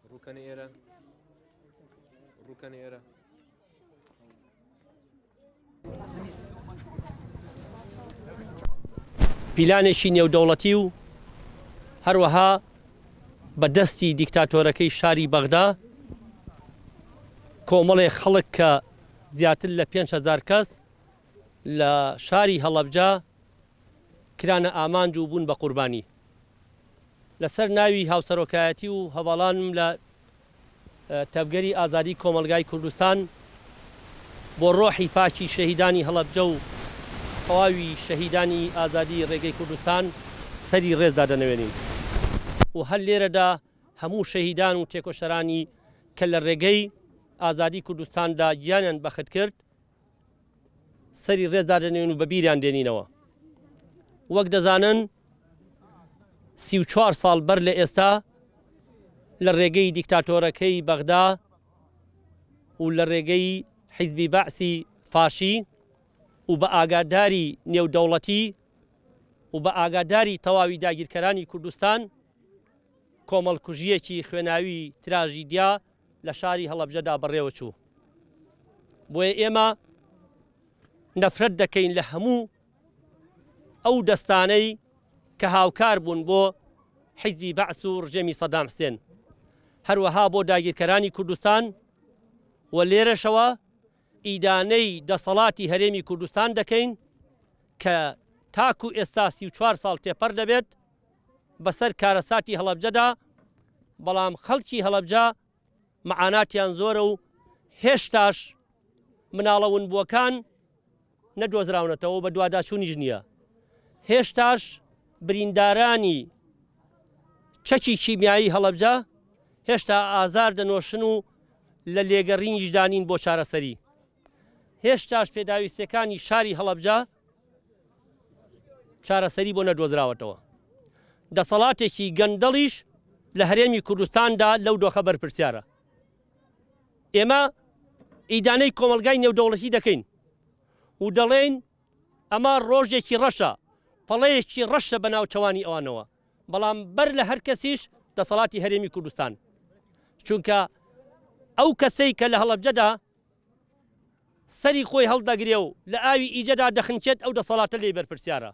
ڕووکەنە ئێرە ڕووکەنە ئێرە. پیلانێکی نێودەوڵەتی و هەروەها بە دەستی دیکتاتۆرەکەی شاری بەغدا کۆمەڵێ خەڵک کە زیاتر لە 5هزار کەس لە شاری هەڵەبجە کرانە ئامانج و بوون بە قوربانی. لەسەر ناوی هاوسەرۆکایەتی و هەڤاڵانم لە تەڤگەری ئازادی کۆمەڵگای کوردستان بۆ ڕۆحی پاکی شەهیدانی هەڵەبجە و تەواوی شەهیدانی ئازادی ڕێگەی کوردستان سەری ڕێز دادەنەوێنین و هەر لێرەدا هەموو شەهیدان و تێکۆشەرانی کە لە ڕێگەی ئازادی کوردستاندا گیانیان بەخت کرد سەری ڕێز دادەنێن و بەبیریان دێنینەوە. وەک دەزانن 34 ساڵ بەر لە ئێستا لە ڕێگەی دیکتاتۆرەکەی بەغدا و لە ڕێگەی حیزبی بەعسی فاشی و بە ئاگاداری نێودەوڵەتی و بە ئاگاداری تەواوی داگیرکەرانی کوردستان کۆمەڵکوژییەکی خوێناوی تراژیدیا لە شاری هەڵەبجەدا بەڕێوەچوو. بۆیە ئێمە نەفرەت دەکەین لە هەموو ئەو دەستانەی کە هاوکار بوون بۆ حیزبی بەعس و ڕژێمی سەدام حسێن، هەروەها بۆ داگیرکەرانی کوردستان و لێرەشەوە ئیدانەی دەسەڵاتی هەرێمی کوردستان دەکەین کە تاکو ئێستا 34 ساڵ تێپەر دەبێت بەسەر کارەساتی هەڵەبجەدا، بەڵام خەڵکی هەڵەبجە مەعاناتیان زۆرە و هێشتاش مناڵە ونبووەکان نەدۆزراونەتەوە و بەدواداچوونیش نییە. هێشتاش بریندارانی چەکی کیمیایی هەڵەبجە هێشتا ئازار دەنۆشن و لە لێگەڕینیشدا نین بۆ چارەسەری. هێشتاش پێداویستیەکانی شاری هەڵەبجە چارەسەری بۆ نەدۆزراوەتەوە. دەسەڵاتێکی گەندەڵیش لە هەرێمی کوردستاندا لەو دۆخە بەرپرسیارە. ئێمە ئیدانەی کۆمەڵگای نێودەوڵەتی دەکەین و دەڵێین ئەمە ڕۆژێکی ڕەشە، پەڵەیەکی ڕەشە بە ناوچەوانی ئەوانەوە، بەڵام بەر لە هەر کەسیش دەسەڵاتی هەرێمی کوردستان، چونکە ئەو کەسەی کە لە هەڵەبجەدا سەری خۆی هەڵدەگرێ و لە ئاوی ئیجەدا دەخنکێت ئەو دەسەڵاتە لێی بەرپرسیارە.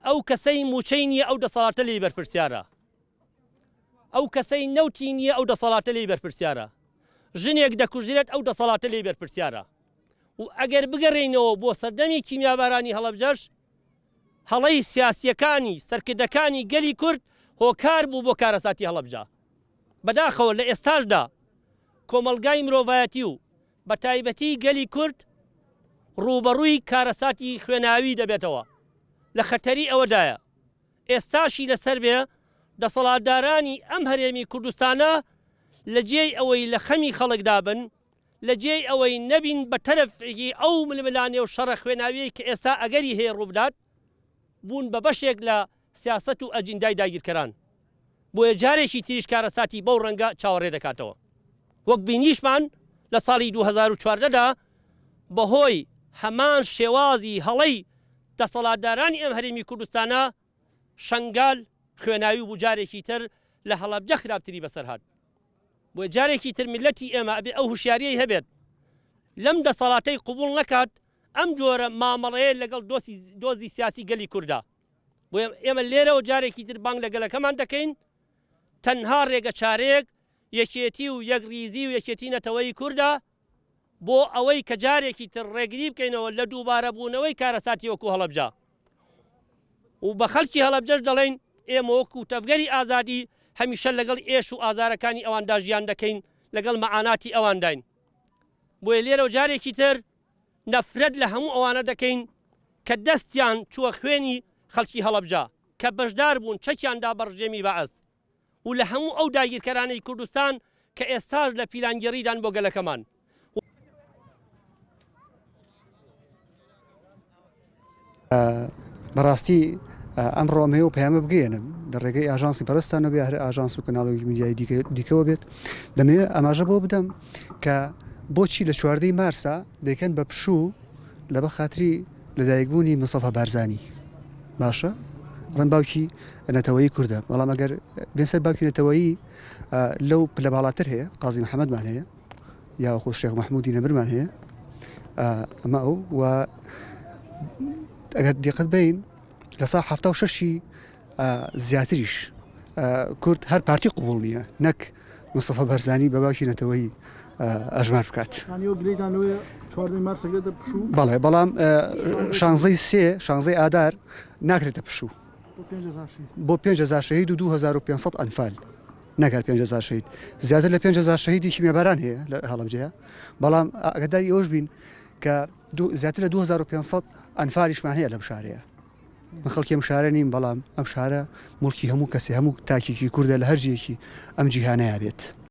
ئەو کەسەی مووچەی نییە ئەو دەسەڵاتە لێی بەرپرسیارە. ئەو کەسەی نەوتی نییە ئەو دەسەڵاتە لێی بەرپرسیارە. ژنێک دەکوژرێت ئەو دەسەڵاتە لێی بەرپرسیارە. و ئەگەر بگەڕێینەوە بۆ سەردەمی کیمیابارانی هەڵەبجەش هەڵەی سیاسییەکانی سەرکردەکانی گەلی کورد هۆکار بوو بۆ کارەساتی هەڵەبجە. بەداخەوە لە ئێستاشدا کۆمەڵگای مرۆڤایەتی و بەتایبەتی گەلی کورد ڕووبەڕووی کارەساتی خوێناوی دەبێتەوە، لە خەتەری ئەوەدایە ئێستاشی لەسەر بێ دەسەڵاتدارانی ئەم هەرێمی کوردستانە لە جێی ئەوەی لە خەمی خەڵکدا بن، لە جێی ئەوەی نەبین بە تەرەفێکی ئەو ململانێ و شەڕە خوێناویەی کە ئێستا ئەگەری هەیە ڕووبدات، بوون بە بەشێک لە سیاسەت و ئەجیندای داگیرکەران. بۆیە جارێکی تریش کارەساتی بەو ڕەنگە چاوەڕێ دەکاتەوە. وەک بینیشمان لە ساڵی 2014 دا بەهۆی هەمان شێوازی هەڵەی دەسەڵاتدارانی ئەم هەرێمی کوردستانە شەنگال خوێناوی بوو جارێکی تر لە هەڵەبجە خراپتری بەسەر هات. بۆیە جارێکی تر میللەتی ئێمە ئەبێ ئەو هوشیاریەی هەبێت لەم دەسەڵاتەی قبوڵ نەکات ئەم جۆرە مامەڵەیە لەگەڵ دۆزی سیاسی گەلی کوردا. بۆیە ئێمە لێرەوە جارێکی تر بانگ لە گەلەکەمان دەکەین تەنها ڕێگە چارەیەک یەکێتی و یەکڕیزی و یەکێتی نەتەوەیی کوردە بۆ ئەوەی کە جارێکی تر ڕێگری بکەینەوە لە دووبارە بوونەوەی کارەساتی وەکو هەڵەبجە و بە خەڵکی هەڵەبجەش دەڵێین ئێمە وەکو تەڤگەری ئازادی هەمیشە لەگەڵ ئێش و ئازارەکانی ئەواندا ژیان دەکەین لەگەڵ مەعاناتی ئەوانداین بۆیە لێرەوە جارێکی تر نەفرەت لە هەموو ئەوانە دەکەین کە دەستیان چووە خوێنی خەڵکی هەڵەبجە، کە بەشدار بوون چەکیان دا بە ڕژێمی بەعس و لە هەموو ئەو داگیرکەرانەی کوردستان کە ئێستاش لە پیلانگێڕیدان بۆ گەلەکەمان. بەڕاستی ئەمڕۆ ئەمەوێ ئەو پەیامە بگەیەنم لە ڕێگەی ئاژانسی بەڕێزتانەوە بێ هەر ئاژانس و کەناڵێکی میدیایی دیکەوە بێت دەمەوێت ئاماژە بۆ بدەم کە بۆچی لە چواردەی مارسا دەیکەن بە پشوو لەبە خاتری لەدایکبوونی مستەفا بارزانی باشە ڕەن باوکی نەتەوەیی کوردە بەڵام ئەگەر بێن سەر باوکی نەتەوەیی لەو پلە باڵاتر هەیە قازی محەممەدمان هەیە یاخۆ شێخ مەحمودی نەمرمان هەیە ئەمە ئەو و ئەگەر دیقەت بین لە سا حەفتا و شەشی زیاتریش کورد هەر پارتی قوبول نییە نەک مستەفا بەرزانی بە باوکی نەتەوەی ئەژمار بکات. بەڵێ بەڵام شانزەی سێ شانزەی ئادار ناکرێتە پشوو بۆ 5هزار شەهید و 2500 ئەنفال نەک هەر 5هزار شەهید زیاتر لە 5هزار شەهیدی کیمیاباران هەیە لە هەڵەبجەیە بەڵام ئەگەداری ئەوش بین کە زیاتر لە 2500 ئەنفالیشمان هەیە لەم شارەیە من خەڵکی ئەم شارە نیم بەڵام ئەم شارە موڵکی هەموو کەسێ هەموو تاکێکی کوردە لە هەر جێیەکی ئەم جیهانەیا بێت.